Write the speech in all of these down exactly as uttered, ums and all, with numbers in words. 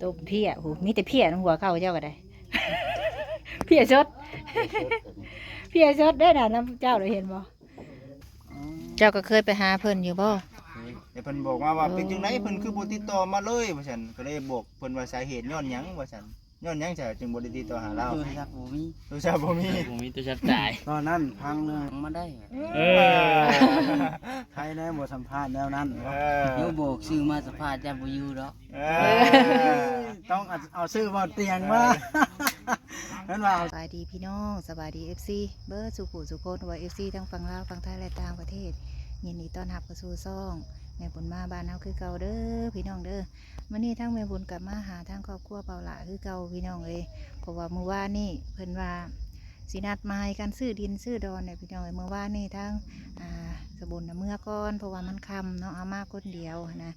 ต้มเพี้ย โอ้โห มีแต่เพี้ยนำหัวเข่าเจ้าก็ได้ เพี้ยสด เพี้ยสดเด้อน่ะ นำเจ้าได้เห็นบ่ เจ้าก็เคยไปหาเพิ่นอยู่บ่ แต่เพิ่นบอกมาว่า เออ เป็นจังได๋เพิ่นคือบ่ติดต่อมาเลยว่าซั่น ก็เลยบอกเพิ่นว่าสาเหตุย้อนหยังว่าซั่น ย้อนหยังซะจึงบ่ได้ติดต่อหาลาว โทรศัพท์บ่มี โทรศัพท์บ่มี บ่มีโทรศัพท์ตาย ตอนนั้นพังเรื่องมาได้ เออ ใครแน่บ่สัมภาษณ์แนวนั้น เออ เดี๋ยวบอกชื่อมาสัมภาษณ์จะบ่อยู่ดอก เออ ต้องเอา เอาชื่อบ่เตียงมา เออ นั่นว่า สบายดีพี่น้อง สบายดี เอฟซี เบิดสู่ผู้สู่คน ว่า เอฟซี ทั้งฝั่งลาว ฝั่งไทย และต่างประเทศ ยินดีต้อนรับเข้าสู่ช่องแม่บุญมาบ้านเฮาคือเก่าเด้อพี่น้องเด้อ มื้อนี้ทางแม่บุญกลับมาหาทางครอบครัวเบาหล้าคือเก่าพี่น้องเอ้ย เพราะว่ามื้อวานนี้เพิ่นว่าสินัดหมายกันซื้อดินซื้อดอนเนี่ยพี่น้องเอ้ย มื้อวานนี้ทาง อ่า สะบุญน่ะเมือก่อน เพราะว่ามันค่ำเนาะ เอามาคนเดียวหั้นนะ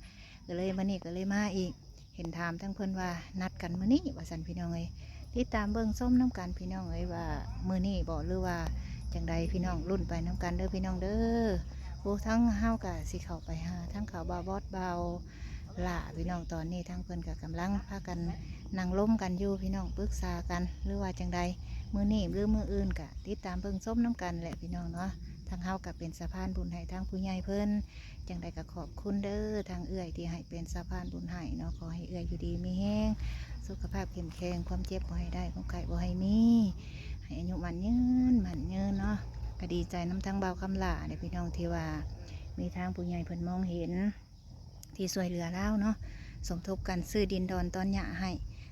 ก็เลยมื้อนี้ก็เลยมาอีก เห็นถามทางเพิ่นว่านัดกันมื้อนี้ว่าซั่นพี่น้องเอ้ย ติดตามเบิ่งชมนำกันพี่น้องเอ้ย ว่ามื้อนี้บ่ หรือว่าจั่งใดพี่น้อง ลุ้นไปนำกันเด้อพี่น้องเด้อ โอ้ ทางเฮาก็สิเข้าไปหาทางเขาบ่าวบอสบ่าวหล้าพี่น้อง ตอนนี้ทางเพิ่นก็กำลังพากันนั่งลมกันอยู่พี่น้อง ปรึกษากัน หรือว่าจั่งใด มื้อนี้หรือมื้ออื่นก็ติดตามเบิ่งชมนำกันแหละพี่น้องเนาะ ทางเฮาก็เป็นสะพานบุญให้ทางผู้ใหญ่เพิ่น จั่งใดก็ขอบคุณเด้อทางเอื้อยที่ให้เป็นสะพานบุญให้เนาะ ขอให้เอื้อยอยู่ดีมีแฮง สุขภาพเข้มแข็ง ความเจ็บบ่ให้ได้ ความไข้บ่ให้มี ให้อายุมั่นยืน มั่นยืนเนาะ ก็ดีใจนำทางบ่าวคำหล้าเด้อพี่น้องที่ว่ามีทางผู้ใหญ่เพิ่นมองเห็น ที่ช่วยเหลือลาวเนาะ สมทบกันซื้อดินดอนถอนหญ้าให้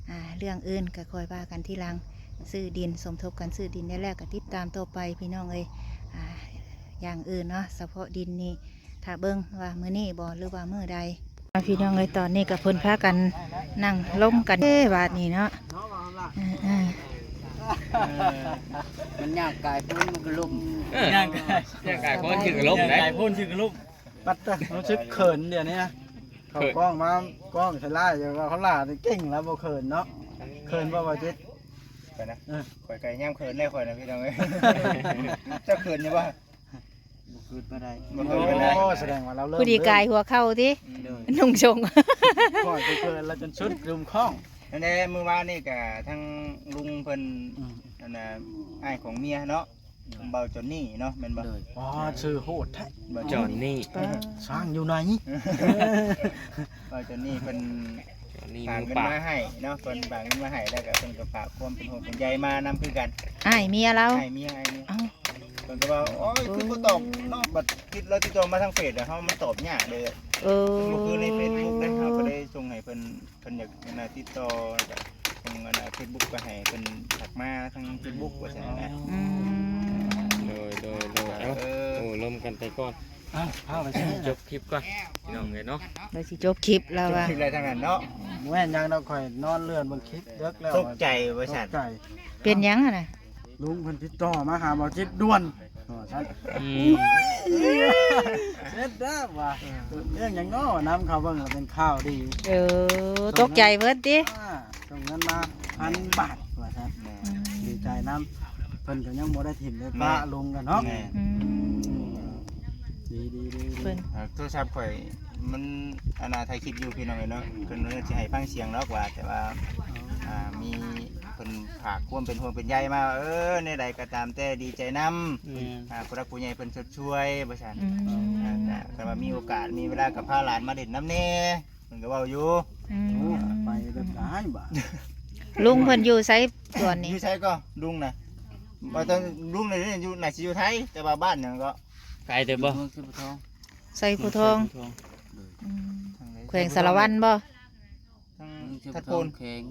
อ่า เรื่องอื่นก็ค่อยว่ากันทีหลัง ซื้อดิน สมทบกันซื้อดินได้แล้วก็ติดตามต่อไปพี่น้องเอ้ย อ่า อย่างอื่นเนาะ เฉพาะดินนี่ ถ้าเบิ่งว่ามื้อนี้บ่ หรือว่ามื้อใด อ่า พี่น้องเอ้ย ตอนนี้ก็เพิ่นพากันนั่งลมกัน เอ้ บาดนี้เนาะ เออ เออ เออ มันย่างกายโพ้นมันก็ล้ม เออ ย่างกาย ย่างกายโพ้นถือล้มนะ ย่างกายโพ้นถือล้ม ปัดเตอะ รู้สึกเขินเดี๋ยวนี้นะ เขา เขิน กล้องมา กล้องใช้ไล่อยู่ว่าเขาหล้านี่เก่งแล้วบ่เขินเนาะ เขินบ่บ่จิต ไปนะ เออ ข่อยก็ยามเขินได้ข่อยนะพี่น้องเอ้ย เจ้าเขินอยู่บ่ บ่เขินปานใด บ่เขินปานใด โอ้ แสดงว่าเราเริ่ม ผู้ดีกายหัวเข่าติ อืม โดย นุ่งชง ข่อยก็เขินแล้วจนสุดกลุ่มข้อง นั่นแหละ มื้อวานนี่ก็ทั้งลุงเพิ่น อืม อันน่ะ อ้ายของเมียเนาะ เบาจอนนี่เนาะ แม่นบ่ โดย อ๋อ ชื่อโหดแท้ เบาจอนนี่ ป้า สร้างอยู่ไหน เบาจอนนี่เพิ่น จอนนี่ ฝากเงิน มือปราบ มาให้เนาะ เพิ่นฝากเงินมาให้ แล้วก็เพิ่นก็ฝากความเป็นห่วงเป็นใยมานำคือกัน อ้ายเมียลาว อ้ายเมีย อ้ายเมีย เอ้า เพิ่นก็ว่า โอ้ย คือบ่ตอบเนาะ บัดคิดแล้วติดต่อมาทางเฟซอะ เฮามันตอบยากเลย เออ มันบ่คือในเฟซบุ๊กเด้ เฮาก็เลยส่งให้เพิ่น เพิ่นอยากอันน่ะติดต่อ จากทางอันน่ะเฟซบุ๊กไปให้เพิ่นทักมาทางเฟซบุ๊กว่าซั่นนะ อืม โดย โดย โดย เอ้า เออ โอ้ ลมกันไปก่อน อ้าว พาไปใส่ จบคลิปก่อน พี่น้องเอ้ยเนาะ เดี๋ยวสิจบคลิปแล้ว จบ ว่า คลิปอะไรทั้งนั้นเนาะ บ่แม่นหยังดอก ข่อยนอนเลื่อนเบิ่งคลิปเดิกแล้ว ตกใจว่าซั่น ตกใจ เป็นหยังหั่นน่ะ ลุงเพิ่นติดต่อมาหาบ่าวจิตด่วน อ๋อ ซั่น อืม เสร็จแล้วว่ะ เรื่องหยังน้อ นำเขาเบิ่งแล้วเป็นข่าวดี เออ ตกใจเบิดติ อ่า ส่งเงินมาพันบาท ว่าซั่น อืม ดีใจนำ เพิ่นก็ยังบ่ได้ถิ่มได้ปะ แม่ ลุงกันเนาะ แม่ อืม ดี ดี ดี ดี เพิ่น อ่า โทรศัพท์ข่อย มัน อันน่ะ ถ่ายคลิปอยู่พี่น้องเอ้ยเนาะ เพิ่นว่าสิให้ฟังเสียงดอกว่า แต่ว่า อ่า มีเพิ่นฝากความเป็นห่วงเป็นใยมา เออ แนวใดก็ตามแต่ดีใจนำ แม่น อ่า ผู้หลักผู้ใหญ่เพิ่นชดช่วยว่าซั่น อืม อ่า แต่ แต่ว่ามีโอกาส มีเวลาก็พาหลานมาเล่นนำแน่ เพิ่นก็เว้าอยู่ อืม โอ้ ไปแบบหลายบาท ลุงเพิ่นอยู่ไสตอนนี้ อยู่ไสก็ลุงน่ะ ว่าแต่ลุงน่ะอยู่ น่าสิอยู่ไทย แต่ว่าบ้านหยังก็ ไกลเด้อบ่ เมืองไชโพธิ์ทอง ไชโพธิ์ทอง ไชโพธิ์ทอง อืม ทางไหน แขวงสารวัตรบ่ ทาง เมืองไชโพธิ์ทอง ทัดโพน แขวง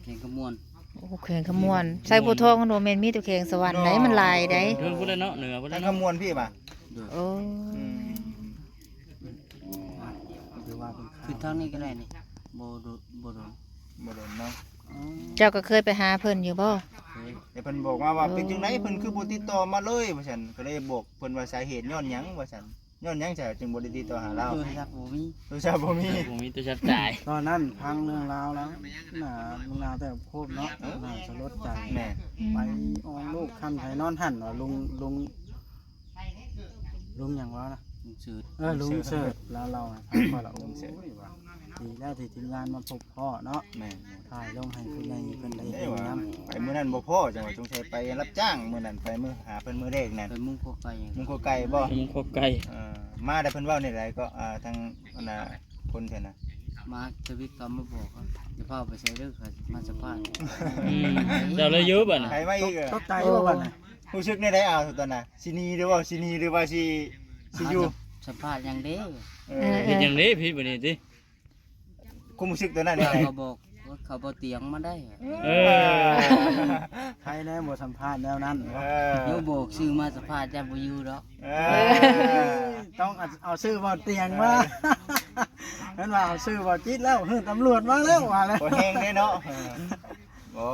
แขวงคำม่วน โอ้ แขวงคำม่วน ไชโพธิ์ทองมันบ่แม่นมีแต่แขวงสวรรค์ใด๋ มันหลายใด๋ เทิงพุ้นแหละเนาะ เหนือพุ้นแหละเนาะ ทางคำม่วนพี้บ่ะ โดย โอ้ อืม ถือว่าเป็นข่าว ขึ้นทางนี้ก็ได้นี่ บ่โดน บ่โดน บ่โดนเนาะ อืม เจ้าก็เคยไปหาเพิ่นอยู่บ่ เคย แต่เพิ่นบอกมาว่า เออ เป็นจังได๋เพิ่นคือบ่ติดต่อมาเลยว่าซั่น ก็เลยบอกเพิ่นว่าสาเหตุย้อนหยังว่าซั่น ย้อนหยังซะจึงบ่ได้ติดต่อหาลาว โทรศัพท์บ่มี โทรศัพท์บ่มี บ่มีโทรศัพท์ตาย ตอนนั้นพังเรื่องราวแล้ว น่า เรื่องราวแต่โคตรเนาะ น่าสลดใจ แม่น อืม ไปอองลูกคันไผนอนหั่นว่าลุง ลุง ลุงหยังวะนะ ลุงเสิร์ช เออ ลุงเสิร์ช แล้วเราให้ฟังว่าละ ลุงเสิร์ช โอ้ย ว่าดีแล้วที่ทีมงานมาพบพ่อเนาะ แม่นๆ ถ่ายลงให้ผู้ใหญ่เพิ่นได้ เอ้ เห็ ย น ว่า นำ ไปมื้อนั้นบ่พ้อ จังว่าสงสัยไปรับจ้าง มื้อนั้นไปมื้อหาเพิ่นมื้อแรกนั่น ไปมุงโคไก่ มุงโคไก่บ่ มุงโคไก่ เออ มาได้เพิ่นเว้าแนวใดก็ อ่า ทางอันน่ะ คนแถวนั้น มาทวิตเขามาบอกว่า อย่าพาไปใส่เด้อ เขามาสัมภาษณ์ อืม เจ้าเลยอยู่บัดน่ะ ใครมาอีกอะ ตกใจว่าบัดน่ะ รู้สึกแนวใด เอาตอนน่ะ สิหนีหรือว่า สิหนีหรือว่าสิ สิอยู่ สัมภาษณ์หยังเด้ เออ เฮ็ดหยังเด้ผิดบัดนี้ติ ความรู้สึกตอนนั้นนี่ เขาบอกว่าเขาบ่เตียงมาได้ เออ ใครแน่บ่สัมภาษณ์แนวนั้น เออ เดี๋ยวบอกชื่อมาสัมภาษณ์จะบ่อยู่ดอก เออ ต้องเอา เอาชื่อบ่เตียงมา เออ นั่นว่าเอาชื่อบ่จิตแล้ว เฮ้ย ตำรวจมาแล้วว่าแล้ว บ่แฮงเด้เนาะ เออ บ่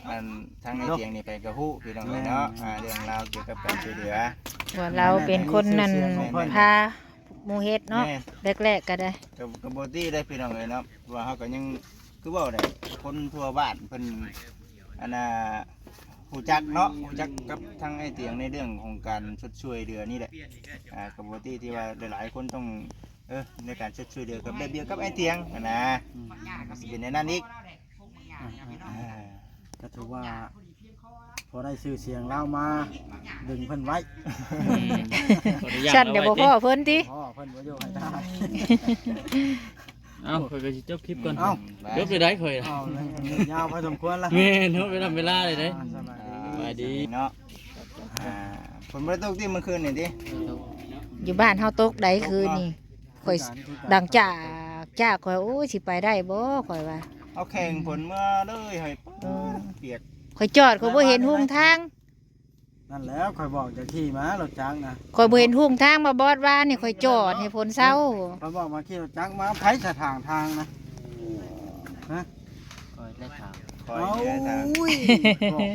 อัน ทางในเตียงนี่ไปกะฮู้พี่น้องเอ้ยเนาะ แม่น อ่า เรื่องราวเกี่ยวกับการช่วยเหลือ ว่าเราเป็นคนนั่น แม่น แม่น พาหมู่เฮ็ดเนาะ แม่น แรกๆก็ได้ ก็ ก็บ่ติได้พี่น้องเอ้ยเนาะ เพราะว่าเฮาก็ยัง คือเว้าได้ คนทั่วบ้านเพิ่น อันน่ะ ฮู้จักเนาะ ฮู้จักกับทางอ้ายเตียงในเรื่องของการชดช่วยเหลือนี่แหละ อ่า ก็บ่ติที่ว่าหลายๆคนต้อง เออ ในการชดช่วยเหลือกับแบบเดียวกับอ้ายเตียงหั้นนะ อืม ก็สิเป็นแนวนั้นอีก อ่า อ่า ก็ถือว่า พอได้ชื่อเสียงลาวมาดึงเพิ่นไว้ อืม ขออนุญาต ซั่นเดี๋ยวบ่พ้อเพิ่นติ พ้อเพิ่นบ่อยู่ให้ได้ เอ้า ข้อยก็สิจบคลิปก่อน เอ้า จบได้ใด๋ข้อย เอ้า ยาวพอสมควรละ แม่นเนาะ เวลา เวลาเลยเด้ อ่า สบายดี สบายดีเนาะ อ่า ฝนบ่ได้ตกติเมื่อคืนนี่ติ อยู่บ้านเฮาตกใด๋คืนนี่ ข้อยดังจาก จาก ข้อย โอ้ย สิไปได้บ่ ข้อยว่า เอาแข่งฝนเมื่อเลยให้ เออ เปียก ข้อยจอด ข้อยบ่เห็นฮู้ทาง นั่นแหล้วข้อยบอกจะขี่มารถจักรนะ ข้อยบ่เห็นฮู้ทาง มาบอดว่านี่ข้อยจอดให้ฝนเซา ข้อยบอกมาขี่รถจักรมา ไผสะถางทางนะ ฮะ ข้อยได้ถาม ข้อยนี่ได้ถาม โอ้ย บอก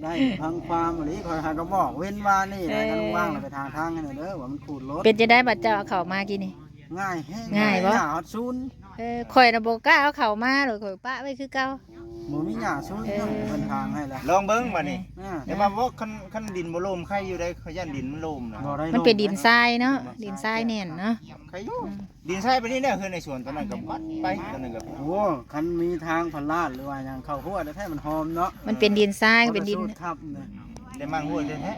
ได้พังความอีหลี ข้อยหาก็บอกเว้นว่านี่นะ เออ กันว่างแล้วไปทางทางให้หน่อยเด้อ ว่ามันขูดรถ เป็นจั่งใด๋บัดเจ้าเอาเข้ามากินนี่ ง่ายแฮง ง่ายบ่ ง่ายฮอดศูนย์ เออ ข้อยน่ะบ่กล้าเอาเข้ามาดอก ข้อยปะไว้คือเก่า บ่มีหญ้าซุน เออ เพิ่นทางให้แล้ว ลองเบิ่งบัดนี้ อ่า แต่ว่าบ่ คัน คันดินบ่โลมไคอยู่ได้ ข้อยย่านดินมันโลมนะ บ่ได้ มันเป็นดินทรายเนาะ ดินทรายแน่นเนาะ ไคอยู่ อืม ดินทรายไปนี่แหละ เฮือนในสวนตอนนั้นก็บัดไป ตอนนั้นก็ โอ้ คันมีทางพลาดหรือว่าหยังเข้าหัวแท้ๆมันหอมเนาะ มันเป็นดินทราย เป็นดิน สูดทับเนี่ย แต่มังหัวแท้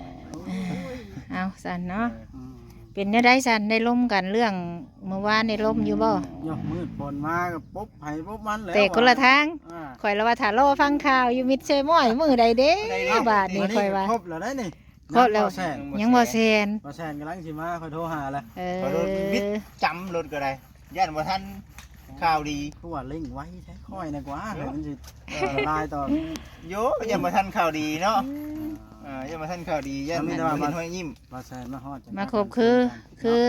ๆ เอาซั่นเนาะ อืม เป็นแนวใด๋ซั่น ได้ลมกันเรื่องเมื่อวานได้ลมอยู่บ่ ยกมืดฝนมาก็ปบไผปบมันแล้ว แต่คนละทาง อ่า ข้อยละว่าถ้ารอฟังข่าวอยู่มิตรเซม้อยมื้อใดเด้ ได้แล้ว บาดนี้ อันนี้ ข้อยว่า ครบแล้วได้นี่ ครบแล้ว นัดบ่าวแซน ยังบ่แซน บ่าวแซนกำลังสิมา ข้อยโทรหาแล้ว เออ ข้อยรถบิดจำรถก็ได้ ย่านบ่ทันข่าวดี คือว่าเร่งไวแท้ ค่อยนะกว่า เออ มันสิ เออ ลายต่อ โย ย่านบ่ทันข่าวดีเนาะ อืม เออ ย่านบ่ทันข่าวดี ย่าน มันมีแต่ว่า บ่เห็นรอยยิ้ม บ่าวแซนมาฮอดจัง มาครบคือ เนาะ คือ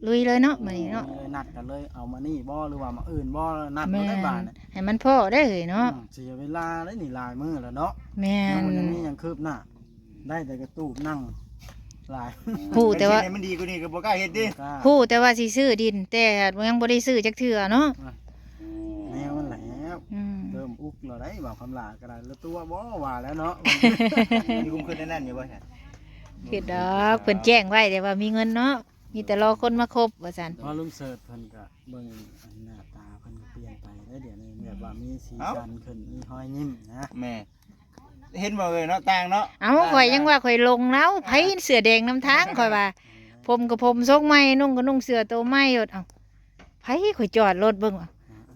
ลุยเลยเนาะ มื้อนี้เนาะ เลยนัดกันเลย เอามานี่บ่ หรือว่ามาอื่นบ่ นัดบ่ได้ แม่น บาดนี่ ให้มันพ้อได้อเฮ้ยเนาะ อืม เสียเวลาได้นี่หลายมื้อแล้วเนาะ แม่น ยังบ่ทันมีหยังคืบหน้า ได้แต่กระตูบนั่งหลาย ฮู้แต่ว่า คันสิให้มันดีกว่านี้ก็บ่กล้าเฮ็ดติ บ่กล้า ฮู้แต่ว่าสิซื้อดิน แต่ยังบ่ได้ซื้อจักเทื่อเนาะ อ่ะ แนวมันแหละ อืม เริ่มอุกแล้วได้บ่าวคำหลาก็ได้ แล้วตัวบ่ว่าแล้วเนาะ มีความคิดในนั้นอยู่บ่ซั่น คิดดอก เพิ่นแจ้งไว้แต่ว่ามีเงินเนาะ มีแต่รอคนมาคบว่าซั่น พอลุงเสิร์ชเพิ่นก็เบิ่งหน้าตาเพิ่นก็เปลี่ยนไปได้เดี๋ยวนี้ แบบว่ามีสี เอ้า สันขึ้น มีรอยยิ้มนะ แม่ เห็นบ่เอ้ยเนาะ ต่างเนาะ เอ้า ต่าง ข้อยยังว่าข้อยหลงแล้ว ไผเสื้อแดงนำทาง ข้อยว่า ผมก็ผมทรงใหม่ นุ่งก็นุ่งเสื้อโตใหม่โลด เอ้า ไผ ข้อยจอดรถเบิ่งว่ะ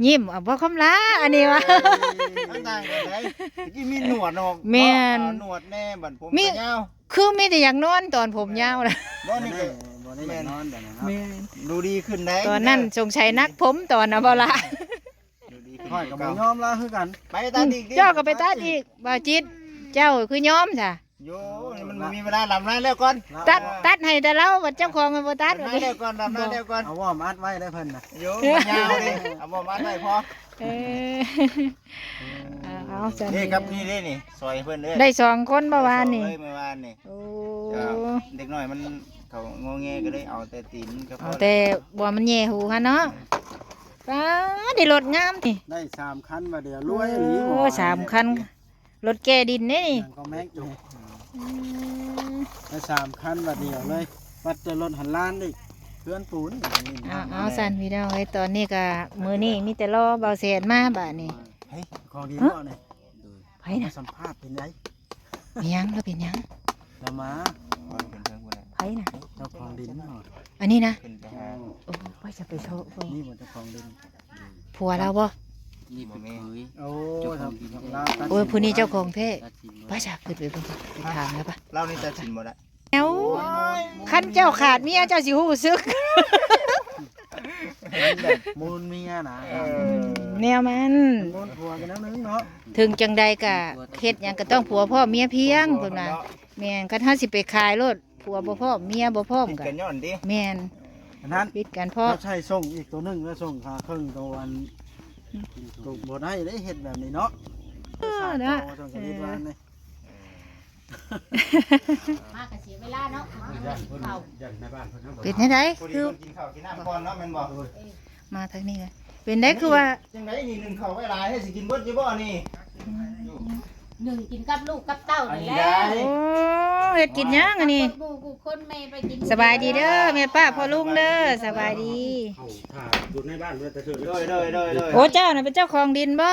ยิ้ม เอ้า บ่คำหลา อันนี้ว่ะ มันต่างกันได๋ ตะกี้มีหนวดเนาะ แม่น อ่า หนวดแน่ บัดผม มี ก็ยาว คือมีแต่อยากนอนตอนผมยาวนะ บ่นี่ก็ บ่ได้อยากนอนแบบนั้นเนาะ แม่น ดูดีขึ้นได๋ ตอนนั้นสงสัยหนักผมตอนน่ะบ่ล่ะ ดูดีขึ้น ข้อยก็บ่ยอมลาคือกัน ไปตัดอีกติ เจ้าก็ไปตัดอีก บ่าวจิต เจ้าคือยอมซะ โย มันบ่มีเวลา ลำนาแล้วก่อน ตัด ตัดให้แต่เรา บัดเจ้าของมันบ่ตัด ลำนาแล้วก่อน ลำนาแล้วก่อน เอาว่าวมัดไว้ได้เพิ่นน่ะ โย มันยาวเด้ เอาว่าวมัดไว้พอ เออ เอา เอาซั่น นี่ครับ นี่เด้นี่ ซอยเพิ่นเด้ ได้สองคนบ่วานนี่ ได้สองเลยเมื่อวานนี่ โอ้ ครับ เด็กน้อยมันเขางอแงก็เลยเอาแต่ตีนก็พอ เอาแต่บ่มันแย่หูหั่นเนาะ ป๊าด ได้รถงามนี่ ได้สามคันบาดเดียว รวยอีหลี โอ้ บ่ สามคัน รถแก่ดินเด้นี่ หยังก็แม็กอยู่ อืม ได้สามคันบาดเดียวเลย บัดแต่รถหันล้านอีก เพื่อนปูน เอาเอาสั่นพี่น้องเอ้ย ตอนนี้ก็มื้อนี้มีแต่รอเบาแสนมาบาดนี้ เฮ้ย ของดีบ่เนี่ย ไผนะ มาสัมภาษณ์เป็นไง มีหยัง แล้วเป็นหยัง เรามา ว่าเป็นเรื่องอะไร ไผนะ เจ้าของดินเนาะ อันนี้นะ ขึ้นไปหา โอ้ ว่าจะไปโชว์ นี่มันเจ้าของดิน ผัวเราบ่ นี่เป็นเขย โอ้ เจ้าของดิน เจ้าของลาวตัดสิน โอ้ย ผู้นี้เจ้าของแท้ ตัดสินบ่ได้ ไปจ้ะ ขึ้นไปเบิ่ง ไปถามแล้วปะ เล่านี่ตัดสินบ่ได้ แล้วคันเจ้าขาดเมียเจ้าสิฮู้สึก มันแบบมูลเมียนะ เออ แนวมัน มูลผัวกันแล้วนึงเนาะ ถึงจังใดกะเฮ็ดหยังก็ต้องผัวพร้อมเมียเพียง ผัว เพิ่นว่า เนาะ แม่น คันเฮาสิไปขายโลด ผัวบ่พร้อมเมียบ่พร้อม ผิด กะ กันย้อนติ แม่น อันนั้น ผิดกันเพราะ เราใช้ส่งอีกตัวหนึ่งแล้วส่งขาเครื่องตัวอัน ตัวบ่ได้ได้เฮ็ดแบบนี้เนาะ เออนะ ส่งสลิปมาเนี่ย มากะเสียเวลาเนาะ ย่านเพิ่น ย่านแม่บ้านเพิ่นเนาะ เป็นจั่งใด พอดี คือ เพิ่นกินข้าวกินน้ำก่อนเนาะ แม่นบ่ มาทางนี้เลย เป็นได้คือว่า จั่งใดนี่ นึ่งข้าวไว้หลายให้สิกินเบิดอยู่บ่นี่ นึ่งกินกับลูกกับเต้านี่แหละ อันนี้ได้ โอ้ เฮ็ดกินหยังอันนี้ หมู่ผู้คนแม่ไปกิน สบายดีเด้อ แม่ป้าพ่อลุงเด้อ สบายดี เอาถ่าอยู่ในบ้านเพิ่นแต่เถิด โดย โดย โดย โดย โอ้ เจ้าน่ะเป็นเจ้าของดินบ่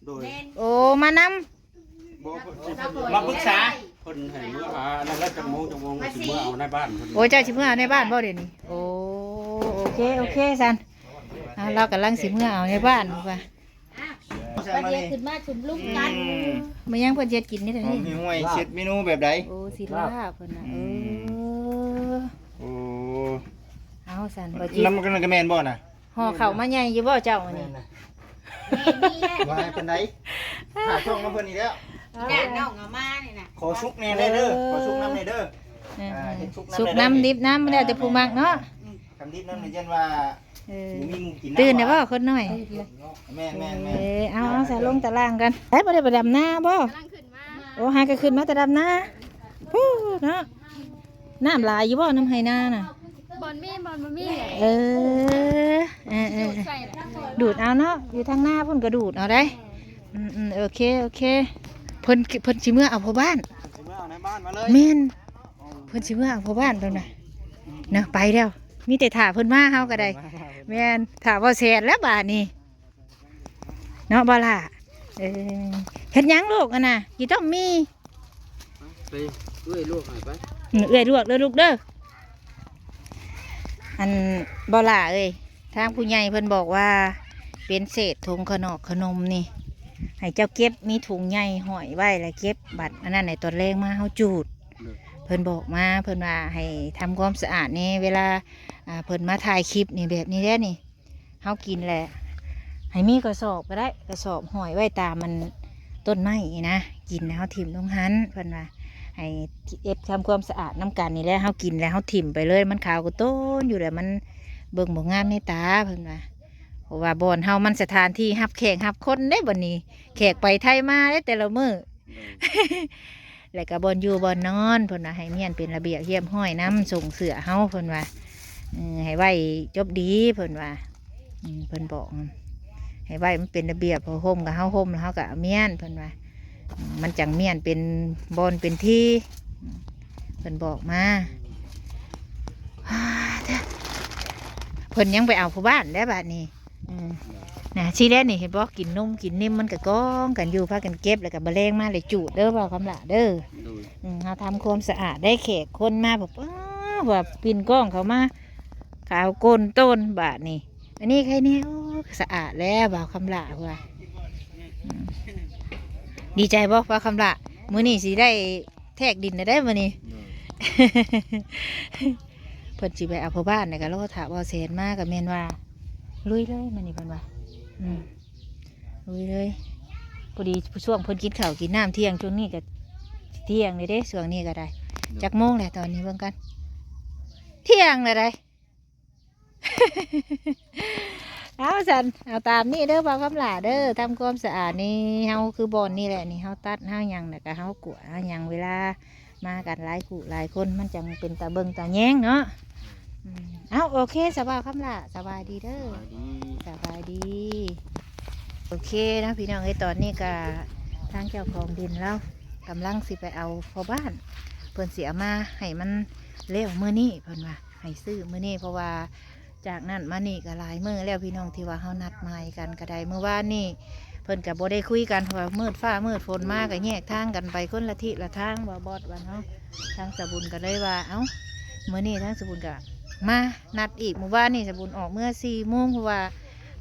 โดย แม่น โอ้ มานำ บ่ เพิ่นสิ มาปรึกษา เพิ่นให้เมื่อหานั่นแล้วจักโมงจักโมงสิเมื่อเอาในบ้านเพิ่น โอ้ เจ้าสิเมื่อเอาในบ้านบ่เดี๋ยวนี้ โอ้ โอเค โอเค สัน อ่า เรากำลังสิเมื่อเอาในบ้านว่า อ่ะ วันนี้ขึ้นมาชุมนุมกัน อืม มายังเพิ่นเฮ็ดกินนี่เด้อ หอม นี่ ห้วยเช็ดเมนูแบบใด โอ้ สิลาบเพิ่นน่ะ อืม เออ โอ้ เอาสัน บ่จิต น้ำมันก็แม่นบ่น่ะ ห่อข้าวมาใหญ่อยู่บ่เจ้าอันนี้ แม่นนะ ว่าให้ปานใด หาช่องน้ำเพิ่นอีกแล้ว เอา ย่านน้องเอามานี่นะ ขอสุกแน่ได้เด้อ เออ ขอสุกน้ำแน่เด้อ เออ อ่า เห็นสุกน้ำ สุกน้ำ แน่เด้อ ดิบน้ำ แล้วแต่ผู้มักเนาะ อืม คันดิบน้ำนี่ยันว่า เออ บ่มีหมู่กินน้ำ ตื่นแล้วบ่ หวาน คนน้อย แม่นๆๆ เออ เอา เอาใส่ลงตารางกัน ไปบ่ได้ไปดำนาบ่ กำลังขึ้นมา โอ้ หาก็ขึ้นมาแต่ดำนา พู้นเนาะ น้ำหลายอยู่บ่ น้ำไฮนาน่ะ บ่อนมี บ่อนบ่มี เออ เออ เออ ดูดใส่ละ ดูดเอาเนาะ อยู่ทางหน้าพุ่นก็ดูดเอาได้ อืม อืม โอเค โอเค เพิ่น เพิ่นสิเมื่อเอาพ่อบ้าน เพิ่นสิเมื่อเอาในบ้านมาเลย แม่น เพิ่นสิเมื่อเอาพ่อบ้านเพิ่นน่ะ เนาะ ไปแล้ว มีแต่ถ่าเพิ่นมาเฮาก็ได้ เพิ่นมา แม่น ถ่าบ่แสนแล้วบาดนี้ เนาะบ่ล่ะ เออ เฮ็ดหยังลูกอันน่ะ กี่ต้องมี ไป เอื้อยลวกให้ไป อืม เอื้อยลวกเด้อลูกเด้อ อันบ่ล่ะเอ้ย ทางผู้ใหญ่เพิ่นบอกว่า เป็นเศษถุงขนอกขนมนี่ ให้เจ้าเก็บ มีถุงใหญ่ห้อยไว้แล้วเก็บ บัดอันนั้นให้ตอนแลงมาเฮาจูด เด้อ เพิ่นบอกมา เพิ่นว่าให้ทำความสะอาดแหน่ เวลา อ่า เพิ่นมาถ่ายคลิปนี่ แบบนี้แหละนี่ เฮากินแหละ ให้มีกระสอบก็ได้ กระสอบห้อยไว้ตามมันต้นไม้นี่นะ กินแล้วเฮาถิ่มลงหั้น เพิ่นว่า ให้เอฟทำความสะอาดนำกันนี่แหละ เฮากินแล้วเฮาถิ่มไปเลย มันขาวกว่าต้นอยู่แล้ว มันเบิ่งบ่งามในตา เพิ่นว่า เพราะว่าบ่อนเฮามันสถานที่รับแขกรับคนเด้ บัดนี้ แขกไปไทยมาเด้แต่ละมื้อ แล้วก็บ่อนอยู่บ่อนนอน เพิ่นว่าให้เมียนเป็นระเบียบเรียบร้อยนำ ส่งเสื้อเฮา เพิ่นว่า เออ ให้ไว้จบดี เพิ่นว่า อืม เพิ่นบอก ให้ไว้มันเป็นระเบียบ ผ้าห่มก็เฮาห่มแล้วเฮาก็เอาเมียน เพิ่นว่า อืม มันจั่งเมียนเป็นบ่อนเป็นที่ อืม เพิ่นบอกมา เพิ่นยังไปเอาผู้บ้านแล้วบาดนี้ อืม นะ ทีแรกนี่เห็นบ่ กินนมกินนิ่มมันก็กองกันอยู่ พากันเก็บแล้วก็บ่แลงมาเลยจูดเด้อ บ่าวคำหละเด้อ โดย อืม เฮาทำความสะอาดได้ แขกคนมาแบบ อ้า ว่าปิ้นกล้องเข้ามา ขาวโกนโตนบาดนี้ อันนี้ใครเนี่ย โอ้ สะอาดแล้ว บ่าวคำหละว่า อืม ดีใจบ่ บ่าวคำหละ มื้อนี้สิได้แทกดินได้มื้อนี้ โดย เพิ่นสิไปเอาพ่อบ้านแล้วก็รอถ้าบ่าวแสนมาก็แม่นว่า ลุยเลยมื้อนี้เพิ่นว่า อืม ลุยเลย พอดีช่วงเพิ่นกินข้าวกินน้ำเที่ยง ช่วงนี้ก็เที่ยงเลยเด้ ช่วงนี้ก็ได้ โดย จักโมงแล้วตอนนี้เบิ่งกัน เที่ยงแล้วได้ เอาสัน เอาตามนี้เด้อ บ่าวคำหละเด้อ ทำความสะอาดนี่ เฮาคือบ่อนนี่แหละนี่ เฮาตัด เฮาหยัง แล้วก็เฮากวาด เฮาหยัง เวลามากันหลายคู่หลายคน มันจั่งเป็นตาเบิ่งตาแยงเนาะ อืม เอา โอเค สะบ่าวคำหละ สบายดีเด้อ สบายดี สบายดี โอเคนะพี่น้องเอ้ย ตอนนี้ก็ทางเจ้าของดินเรากำลังสิไปเอาพ่อบ้าน เพิ่นสิเอามาให้มันแล้วมื้อนี้ เพิ่นว่า ให้ซื้อมื้อนี้ เพราะว่าจากนั้นมานี่ก็หลายมื้อแล้วพี่น้อง ที่ว่าเฮานัดหมายกันก็ได้ มื้อวานนี่เพิ่นก็บ่ได้คุยกัน เพราะว่ามืดฟ้ามืดฝนมาก็แยกทางกันไปคนละทิศละทาง ว่าบอสว่าเนาะ ทางสะบุญก็เลยว่า เอ้า มื้อนี้ทางสะบุญก็มานัดอีก มื้อวานนี่สะบุญออกเมือสี่โมง เพราะว่า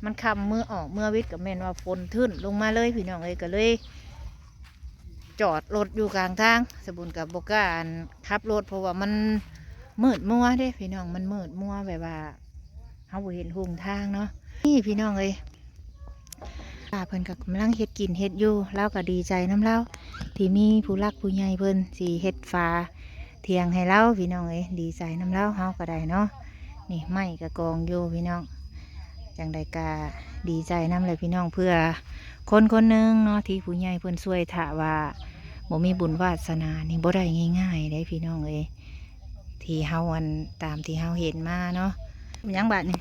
มันค่ำ มื้อออกเมือวิทย์ก็แม่นว่าฝนทึ้นลงมาเลยพี่น้องเอ้ย ก็เลย จอดรถอยู่กลางทาง สะบุญก็บ่กล้าอันขับรถ เพราะว่ามันมืดมัวเด้พี่น้อง มันมืดมัวแบบว่าเฮาบ่เห็นหนทางเนาะ นี่พี่น้องเอ้ย ป้าเพิ่นก็กำลังเฮ็ดกินเฮ็ดอยู่ ลาวก็ดีใจนำลาว ที่มีผู้หลักผู้ใหญ่เพิ่นสิเฮ็ดฝาเถียงให้ลาวพี่น้องเอ้ย ดีใจนำลาว เฮาก็ได้เนาะ นี่ไม้ก็กองอยู่พี่น้อง จั่งใดก็ดีใจนำเลยพี่น้อง เพื่อคนคนหนึ่งเนาะ ที่ผู้ใหญ่เพิ่นช่วย ถ้าว่าบ่มีบุญวาสนานี่บ่ได้ง่ายๆเด้พี่น้องเอ้ย ที่เฮาอัน ตามที่เฮาเห็นมาเนาะ หยังบาดนี่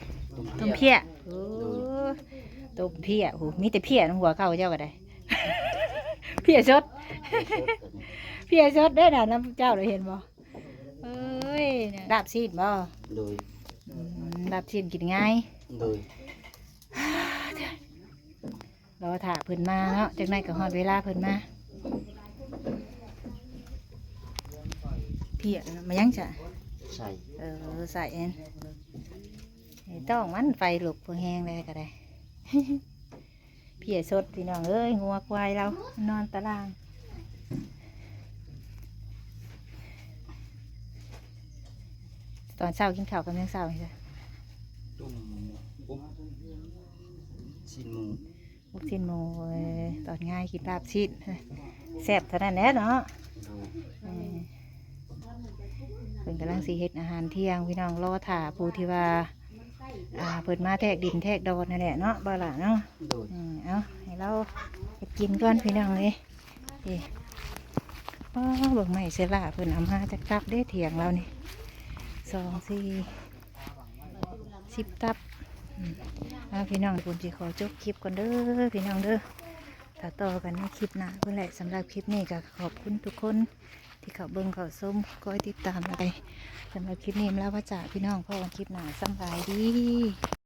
ต้มเพี้ย โอ้ ต้มเพี้ย โห มีแต่เพี้ยนำหัวเก่าเจ้าก็ได้ เพี้ยสด เพี้ยสดเด้อน่ะ นำเจ้าได้เห็นบ่ เอ้ย ลาบซีนบ่ โดย อืม ลาบซีนกินง่าย โดย รอถ่าเพิ่นมาเนาะ จักหน่อยก็ฮอดเวลาเพิ่นมา เพี้ยมายังจ้ะ ใส่ เออ ใส่อัน ไอ้ต้องมันไฟลุกเพิ่งแฮงเลยก็ได้ เพี้ยสดพี่น้องเอ้ย งัวควายลาวนอนตาราง ตอนเช้ากินข้าวกับหยังเช้านี่จ้ะ ต้มอบชิ้นหมู ลูกชิ้นหมู เอ้ย ตอนง่ายกินลาบชิ้น แซ่บเท่านั้นแหละเนาะ โดย เออ เพิ่นกำลังสิเฮ็ดอาหารเที่ยงพี่น้อง รอถ่าผู้ที่ว่า อ่า เพิ่นมาแทกดินแทกดอนนั่นแหละเนาะ บ่ล่ะเนาะ โดย อืม เอา ให้ลาวเฮ็ดกินก่อนพี่น้องเอ้ย เอ้ย อ้อ เบิ่งไม้เสยหล้าเพิ่นเอามาจักตับเด้เถียงลาวนี่ สอง สี่ สิบตับ อืม อ่า พี่น้อง สะบุญสิขอจบคลิปก่อนเด้อพี่น้องเด้อ ถ้าต่อกันในคลิปหน้าพุ้นแหละ สำหรับคลิปนี้ก็ขอบคุณทุกคนที่เข้าเบิ่งเข้าชม คอยติดตามไป สำหรับคลิปนี้มาลาพระจากพี่น้อง พ้อกันคลิปหน้า สำบายดี